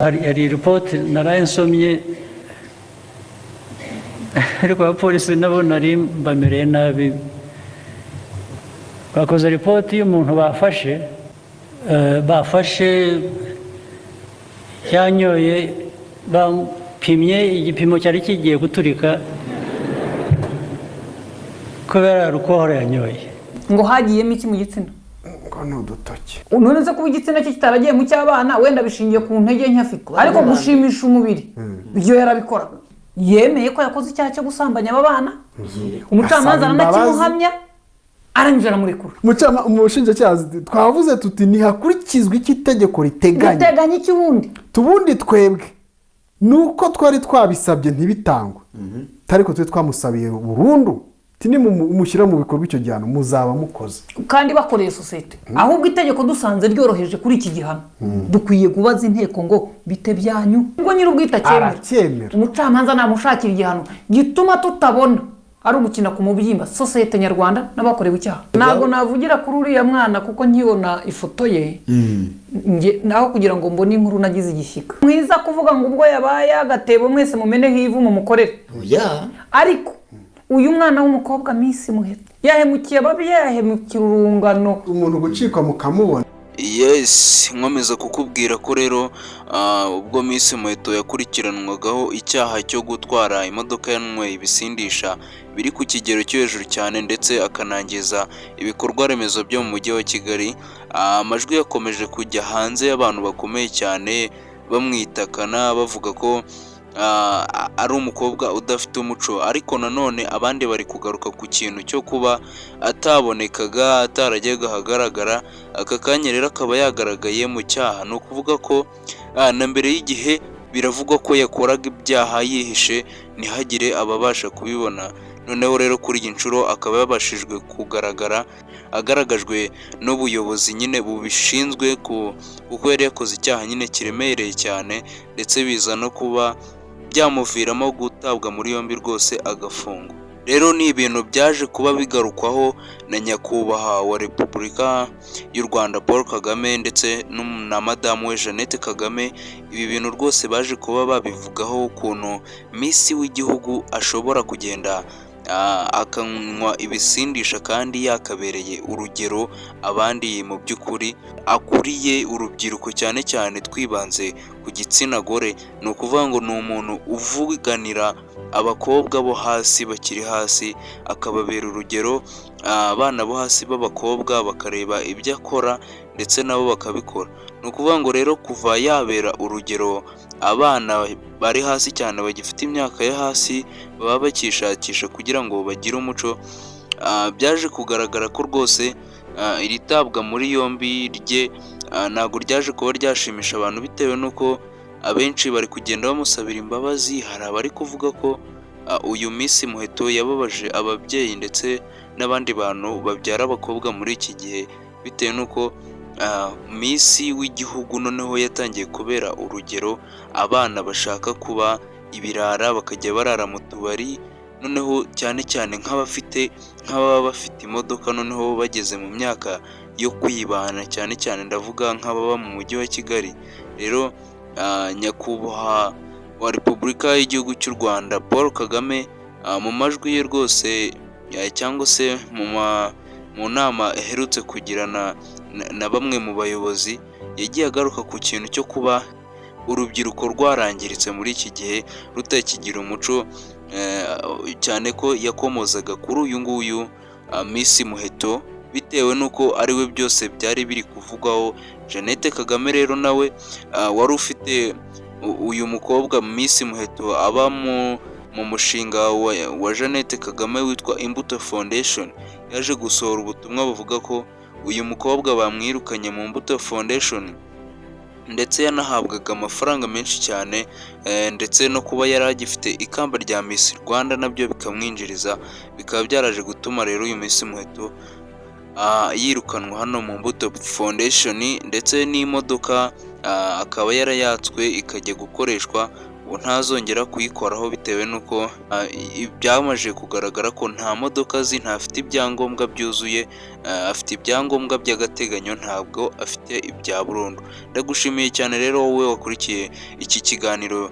Hari ripoti naraye nsomye, ariko abapolisi nabo nari mbamereye nabi. Bakoze ripoti y'umuntu bafashe yanyoye, bapimye igipimo cyari kigiye guturika kubera alcohol yanyoye. Ngo hagiyemo iki mu gitsina? Ngo ni udutoki. None se kuba igitsina cye kitaragiye mu cy'abana, wenda bishingiye ku ntege nke afite, ariko gushimisha umubiri ibyo yarabikoraga. Yemeye ko yakoze icyaha cyo gusambanya aba bana, umucamanza Asaba imbabazi. aranakimuhamya, arangije aramurekura. Umushinjacyaha, twavuze tuti ntihakurikizwa icyo itegeko riteganya. Guteganya iki wundi? Tubundi twebwe ni uko twari twabisabye ntibitangwe, ariko twe twamusabiye burundu. Nimushyira mu bikorwa icyo gihano muzaba mukoze. Kandi bakoreye sosiyete. Ahubwo itegeko dusanze ryoroheje kuri iki gihano, dukwiye kubaza inteko ngo bite byanyu, ngo nyir'ubwite acyemera. Aracyemera. Umucamanza namushakira igihano gituma tutabona ari ugukina ku mubyimba sosiyete nyarwanda n'abakorewe icyaha. Ntabwo navugira kuri uriya mwana kuko nkibona ifoto ye naho kugira ngo mbone inkuru nagize igishyika. Mwiza kuvuga ngo ubwo yabaye agatebo mwese mumeneho ivu mumukorere. Oya. Ariko uyu mwana w'umukobwa Miss Muheto yahemukiye ababyeyi, yahemukira urungano. Umuntu gucikwa mukamubona. Yes, nkomeza kukubwira ko rero ubwo Miss Muheto yakurikiranwagaho icyaha cyo gutwara imodoka yanyweye ibisindisha biri ku kigero cyo hejuru cyane, ndetse akanangiza ibikorwa remezo byo mu mujyi wa Kigali, amajwi yakomeje kujya hanze y'abantu bakomeye cyane bamwitakana, bavuga ko ari umukobwa udafite umuco. Ariko nanone abandi bari kugaruka ku kintu cyo kuba atabonekaga, atarajyaga ahagaragara. Aka kanya rero akaba yagaragaye mu cyaha. Ni ukuvuga ko na mbere y'igihe biravugwa ko yakoraga ibyaha yihishe ntihagire ababasha kubibona. Noneho rero kuri iyi nshuro akaba yabashijwe kugaragara, agaragajwe n'ubuyobozi nyine bubishinzwe, kuko yari yakoze icyaha nyine kiremereye cyane, ndetse biza no kuba byamuviramo gutabwa muri yombi rwose agafungwa. Rero ni ibintu byaje kuba bigarukwaho na Nyakubahwa wa Repubulika y'u Rwanda Paul Kagame ndetse na Madamu we Jeannette Kagame. Ibi bintu rwose baje kuba babivugaho, ukuntu Miss w'igihugu ashobora kugenda akanywa ibisindisha kandi yakabereye urugero abandi. Mu by'ukuri akuriye urubyiruko, cyane cyane twibanze ku gitsina gore. Ni ukuvuga ngo ni umuntu uvuganira abakobwa bo hasi, bakiri hasi, akababera urugero. Abana bo hasi b'abakobwa bakareba ibyo akora ndetse nabo bakabikora. Ni ukuvuga ngo rero kuva yabera urugero abana bari hasi cyane, bagifite imyaka yo hasi, baba bakishakisha kugira ngo bagire umuco, byaje kugaragara ko rwose iri tabwa muri yombi rye ntabwo ryaje kuba ryashimisha abantu, bitewe n'uko abenshi bari kugenda bamusabira imbabazi. Hari abari kuvuga ko uyu Miss Muheto yababaje ababyeyi ndetse n'abandi bantu babyara abakobwa muri iki gihe, bitewe n'uko Miss w'igihugu noneho yatangiye kubera urugero abana bashaka kuba ibirara, bakajya barara mu tubari, noneho cyane cyane nk'abafite, nk'ababa bafite imodoka, noneho bageze mu myaka yo kwibana, cyane cyane ndavuga nk'ababa mu mujyi wa Kigali. Rero Nyakubahwa wa Repubulika y'igihugu cy'u Rwanda Paul Kagame, mu majwi ye rwose cyangwa se mu nama aherutse kugirana na bamwe mu bayobozi, yagiye agaruka ku kintu cyo kuba urubyiruko rwarangiritse muri iki gihe, rutakigira umuco, cyane ko yakomozaga kuri uyu nguyu Miss Muheto, bitewe n'uko ari we byose byari biri kuvugwaho. Jeannette Kagame rero nawe wari ufite uyu mukobwa Miss Muheto aba mu mushinga wa Jeannette Kagame witwa Imbuto Foundation, yaje gusohora ubutumwa buvuga ko uyu mukobwa bamwirukanye mu Mbuto Foundation, ndetse yanahabwaga amafaranga menshi cyane, ndetse no kuba yari agifite ikamba rya Miss Rwanda nabyo bikamwinjiriza, bikaba byaraje gutuma rero uyu Miss Muheto yirukanwa hano mu Mbuto Foundation, ndetse n'imodoka akaba yarayatswe ikajya gukoreshwa. ngo ntazongera kuyikoraho bitewe n'uko byamaze kugaragara ko nta modoka azi, ntafite ibyangombwa byuzuye, afite ibyangombwa by'agateganyo, ntabwo afite ibya burundu. Ndagushimiye cyane rero wowe wakurikiye iki kiganiro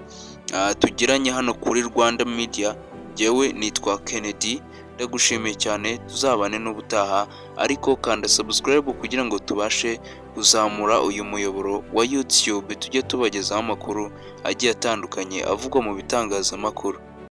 tugiranye hano kuri Rwanda Media. Jyewe nitwa Kennedy, ndagushimiye cyane, tuzabane n'ubutaha, ariko kanda subscribe kugira ngo tubashe kuzamura uyu muyoboro wa YouTube, tujye tubagezaho amakuru agiye atandukanye avugwa mu bitangazamakuru.